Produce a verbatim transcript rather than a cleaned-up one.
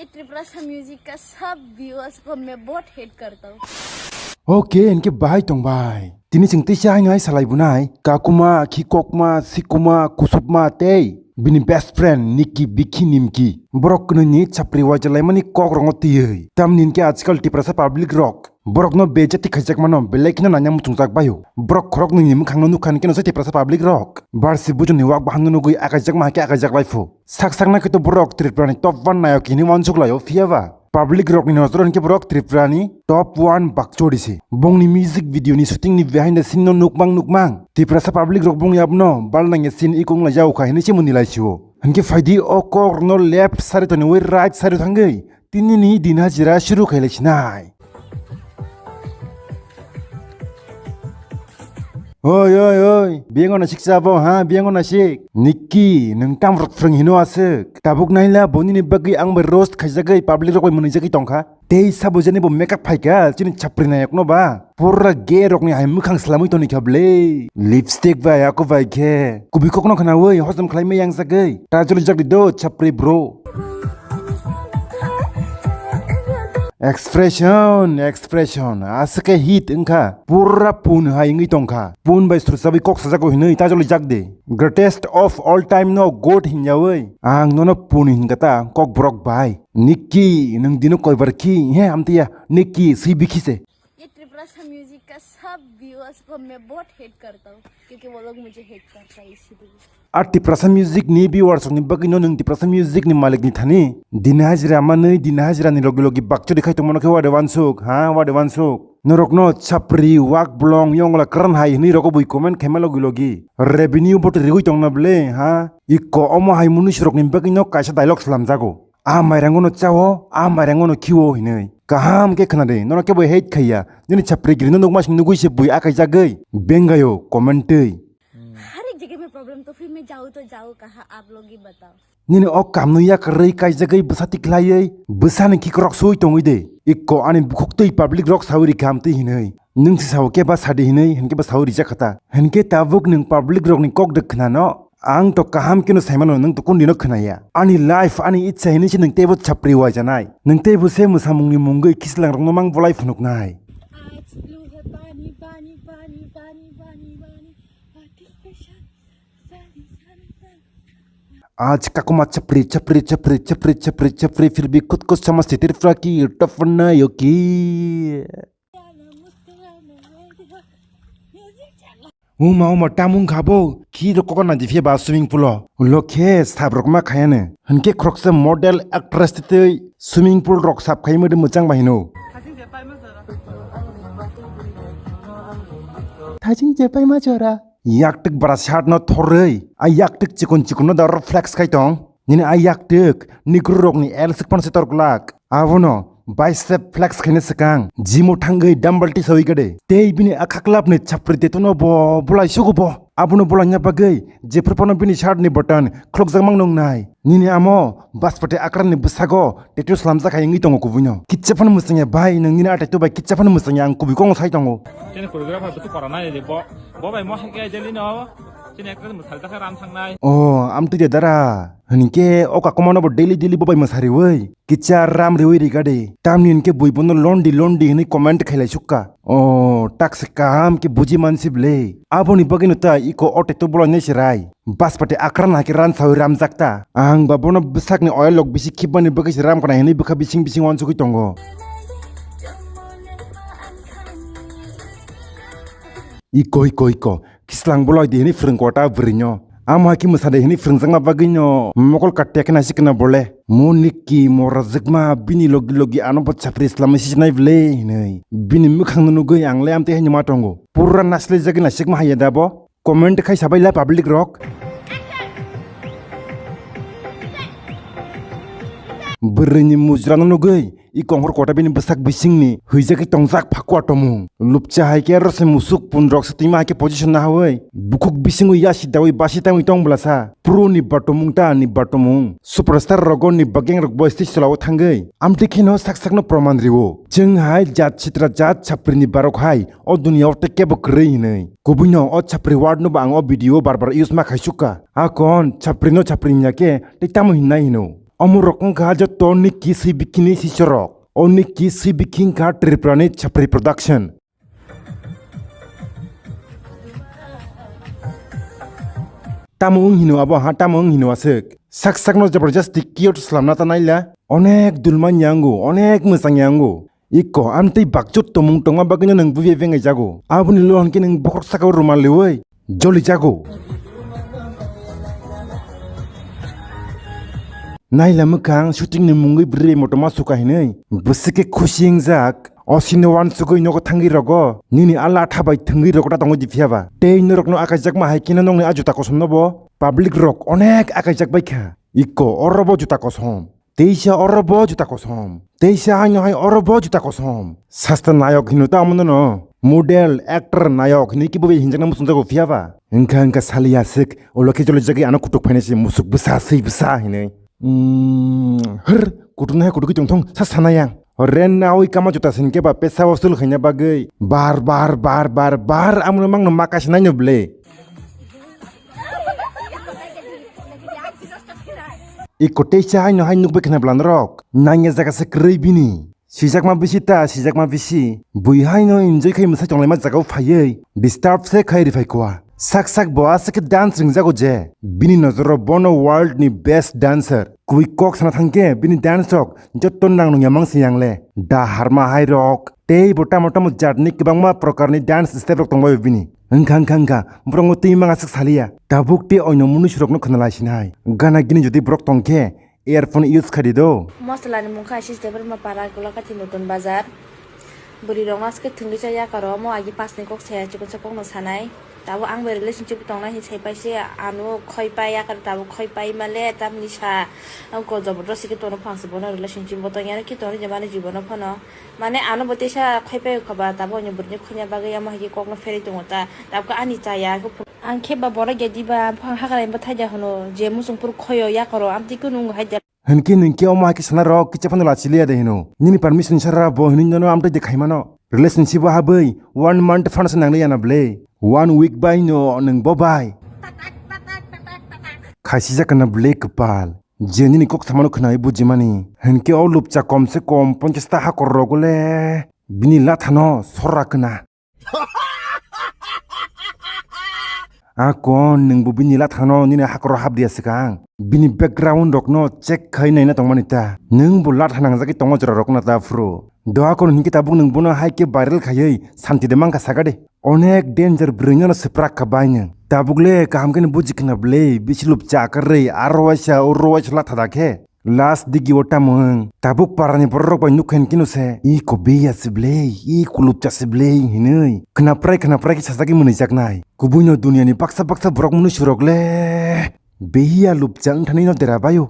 ये त्रिपुरा सा म्यूजिक का सब व्यूअर्स को मैं बहुत हेट करता हूँ। Okay, इनके भाई तोंग भाई। Tini chwng tei hai hai salai bunai. Kakuma, khikokma, sikuma, kusupma tei bini best friend Nikki Bikhi Nimki. Borok kwnwi ni chapri waijalaimani kok rongo tiyoi. Tamni hinkhe ajkal Tiprasa public rok borokno bejati khaijakmano belai kheno nanya muchungjak baio. Borok khoroknwi ni mwkhangno nukha hinkhe no se Tiprasa public rok barsi bujoni wak bahangno nugwi akaijakma hakhe akaijak laiphu. Sak sakna khe to borok Tripura ni top one nayok hinwi wansuk laio, phiya ba public rok ni nojoro hinkhe borok Tripura ni top one bakchori se. Bongni music video ni shooting ni behind the scene no nukmang nukmang Tiprasa public rok bongni abono bal nangya scene ikung lai jao kha hinwi se muni lai sio. Hinkhe phaidi o kok no left side toni wi right side thangwi tini ni din hajira shuru khai lai sinai. Oi, oi, oi, biyango na sik chabo, ha, biyango na sik. Nikki, nwng tam rok phrwng hino aswk. Tabuk naila bo nini bagwi ang bai roast khaijagwi public rok bai mwnwijagwi tongkha. Tei sabo jani bo makeup phaikha, chini chapri nayokno ba. Pura gay rokni hai mwkhang swlamwi toni kha ble. Lipstick bai, ako bai khe. Kubui kokno khnawi, hojom khlaimai yang jagwi. Ta joli jak di do, chapri bro. Expression, expression, aswk khe hit wngkha, pura pun hai wngwi tongkha, pun bai srwchabwi kok sajago hinwi ta joli jak de, greatest of all time no goat hinjawi, ang nono pun hinkha ta kok borok bai, Nikki, nwng dino koibar khi, he amtiya, Nikki, swi bikhi se. ये त्रिपुरा सा म्यूजिक का सब व्यूअर्स को मैं बहुत हेट करता हूँ, क्योंकि वो लोग मुझे हेट करता है, इसीलिए। A Tiprasa music ni viewers rokni bagwi no nwng Tiprasa music ni malik ni thani dini hajira manwi dini hajira ni logi logi bakchori khai tongmano khe wade wansuk, ha, wade wansuk. Norokno chapri, wak blong, yongla kran hai hinwi rogo bui comment khaima logi logi revenue bo riwi tongna ble, ha. Ikko omo hai munush rokni bagwi no kaisa dialogue slamjago. A mairango no chao, a mairango no khiwo hinwi. Kaham khe khna de, nono kebo hate khaiya. Nini chapri giri no nukma sing nugui se bui akai jagwi. Bengayo, comment twi. हर एक जगह में प्रॉब्लम, तो फिर मैं जाऊँ तो जाऊँ कहाँ, आप लोग ही बताओ। Nini o kamno yakarwi kaijagwi bwsa tikhlaiwi, bwsani khikrok sui tongwi de. Ikko ani bukhuk twi public rok sawi rikha amtwi hinwi. Nwng se sao khe ba sadi hinwi, hinkhe ba sawi rijak kha ta. Hinkhe tabuk nwng public rokni kok de khnano. Ang to kaham kheno saimano, nwng to kundino khnaya. Ani life, ani ichha hinwi se nwng teibo chapri waijanai. Nwng teibo se mwsamungni mungwi khislang rokno mang bolai phunuknai. आज ब्लू है पानी, पानी, पानी, पानी, पानी, पानी, artificial sunshine. आज काकुमा छपरी, छपरी, छपरी, छपरी, छपरी, छपरी, फिर भी खुद को समझती त्रिपुरा की टफ बनायो की। Uma, uma, tamung khabo, khi rok kokon na jiphe ba swimming pool o. Ulo khe sab rok ma khayane. Hwnkhe khoroksa model actress twi swimming pool rok sab khaima de mwchang ba hino. Thajing je paima jora. Yak twk bara shirt no thorwi, a yak twk chikon chikon no da oro flex khai tong. Nini a yak twk, Negro rokni L sik phano se tor glak. Abono bicep flex khaina swkang, gym o thangwi dumbbell tisawi gade. Tei bini a khaklapni chapri tetungno bo bolai sugo bo. Abono bolaina bagwi jephru phano bini shirt ni button khulukjak mang nungnai. Nini amo baspati akrani bwsago tattoo slamjak hai wngwi tongo kubuino. Kitsa phano mwsangya bai, nwng nini a tattoo bai kitsa phano mwsangya, ang kubui kok sai tongo. Chini choreographer bwswk pora nai de bo. Bo bai mo hai khe jelino. Chini ekta mwsal dakha ram thangnai. Oh, amtwi de dara. Hinkhe o kakumano bo daily daily bo bai mwsariwi. Kicha ram riwi rigade. Tamni hinkhe bui bono londi londi hinwi comment khailai sukka. Oh, tak se kaham khe buji mansi ble. Aboni bagwino ta iko o tattoo bolai nai se rai. Baspati akran hai khe ran sawi ramjak ta. Ang ba bono bwsakni oil lok bisi khibmani bagwi se ram khna hinwi bwkha bising bising uansugwi tongo. Iko, iko, iko. Kislang bolai di hini phwrwng kota bwrwino. Amo hai khe mwsa de hini phwrwngjakma bagwino mokol katte khe naisik kena bole. Mo Nikki mo rajwkma bini logi logi ano bo chapri slamwi sijnai bwle hinwi. Bini mwkhangno nugwi ang le amtwi haino ma tongo. Pura naslai jagwi naisikma haiya da bo. Comment khai sabai la public rok. Bwrwini mujrano nugwi. I konghor kota bini bwsak bisingni hwijagwi tongjak phakwa tomung. Lupcha hai khe rose musuk pun rok se twima hai khe position nahawi bukhuk bisingo yasi dawi basi tangwi tong bwlasa. Pro ni batomung ta ni batomung. Superstar rogo ni bageng rok bo stage tola o thangwi amtwi kheno sak sakno proman rio. Chwng hai jat sitra jat chapri ni barok hai o dunia o tei kebo kwrwi hinwi. Kubuino o chapri word no bo ang o video o bar bar use ma khai sukha. Akon chapri no chapri hinya khe tei tamo hinnai hino. Omorok wngkha joto Nikki Sibikini sichorok. O Nikki Sibiki wngkha Tripurani chapri production. Tamo wng hino abo ha, tamo wng hino aswk. Sak sakno jabardasti cute slamna ta naila. Onek dulma nyango, onek mwchang nyango. Iko amtwi bakchut tomung tongma bagwino nwng buiya bengaijago. Aboni lo hwnkhe nwng bokhorok sakao rumal liwi jolijago. Naila mwkhang shooting ni mungwi bwrwi motoma suka hinwi bwswk khe khusi wngjak. O sino wansugwi nogo thangwi rogo nini ala atha bai thwngwi rogo ta tongwi di phiyaba. Tei norokno akaijakma hai kheno nokni a juta kosomno bo public rok onek akaijak baikha. Iko oro bo juta kosom. Teisa oro bo juta kosom. Teisa haino hai oro bo juta kosom. Sasta nayok hino ta omono no. Model, actor, nayok hinwi kibo bai hinjakna muchungjago phiyaba. Wngkha wngkha sali aswk, ulo khe jolijagwi ano kutuk phainai se musuk bwsa, swi bwsa hinwi. Mm, hwr, kutuk nai kutuk tongthong, sa sana yang. Ren nawi kama juta sin khe ba pesa wasul khaina bagwi. Bar, bar, bar, bar, bar, amno mangno makasinai no ble. Iko teisa haino hai nukbai khna bwla norok. Nangya jaga se kwrwi bini. Sijakma bisi ta, sijakma bisi. Bui haino enjoy khai mwsai tonglaima jagao phaiwi disturb se khai rifai kua. Sak sak bo aswk khe dance ringjago je. Bini nojoro bono world ni best dancer. Kubui kok sana thangkhe bini dance rok jotto nang nungya mang se yang le. Da harma hai rok. Tei bo tamo tamo jatni kwbangma prokarni dance step rok tongbaio bini. Wngkha, wngkha, wngkha, borokno twi mang aswk saliya. Tabuk tei oino munusurokno khwnalai sinai. Gana gini jodi borok tongkhe, earphone use khai di do. Moslani mungkha Ashish Debbarma para Golagati Nutun Bazar. Bwrwi rok maske thwngwi cha yakaro omo agi pass ni kok saya chikon sa kokno sanai. Tabuk ang bai relationship tongnai hin sai paise ano khoi pai yakar tabuk khoi pai male tamni sa ang ko jabardasti khe tono phangse bono relationship bo tongya khe tono je mani jibono phano. Mane ano bo teisa khaipai kha ba, tabuk ani bwrwini khoina bagwi amo hai khe kokno pherwi tongo ta, tabuk ani chaya khe phu-, ang khe ba borok ya diba, buphang hagra ni bwthai da hwno, je muchung phuru khoyo yakaro, amtwi khe nungo hai da. Hinkhe nwng khe omo hai khe sana rok, kicha phano lachi liya de hino. Nini permission sara bo hinwi nono amtwi de khaimano. Relationship o habwi one month phano se nang liya na ble. One week bai no nwng bo bai. Khaisijak kana ble kwpal. Je nini kok samano khwnai bujimani. Hinkhe o lupcha kom se kom ponchash ta hakor rogo le bini lathano sorra khna. Akon nwngbo bini lathano nini hakoro hapdiya swkang. Bini background rokno check khai naina tongmani ta. Nwngbo latha nangjagwi tongo jora rokno ta phuru. Doha kono hinkhe tabuk nwng bono hai khe viral khaiwi santi de mankha sakade. Onek danger bwrwino no swprak kha bai nwng. Tabuk le kaham khe no buji khna bwle, bisi lupcha akarwi, aro waisa, uro waisa latha da khe. Last digi o tamo wng. Tabuk parani bororok bai nukha hinkhe no se, "I ko beya se bwle, i kulupcha se bwle," hinwi. Khna prai, khna prai khe sajagwi mwnwijaknai. Kubuino duniani baksa, baksa borok mwnwi surok le. Behiya lupcha wngthani no dera baio.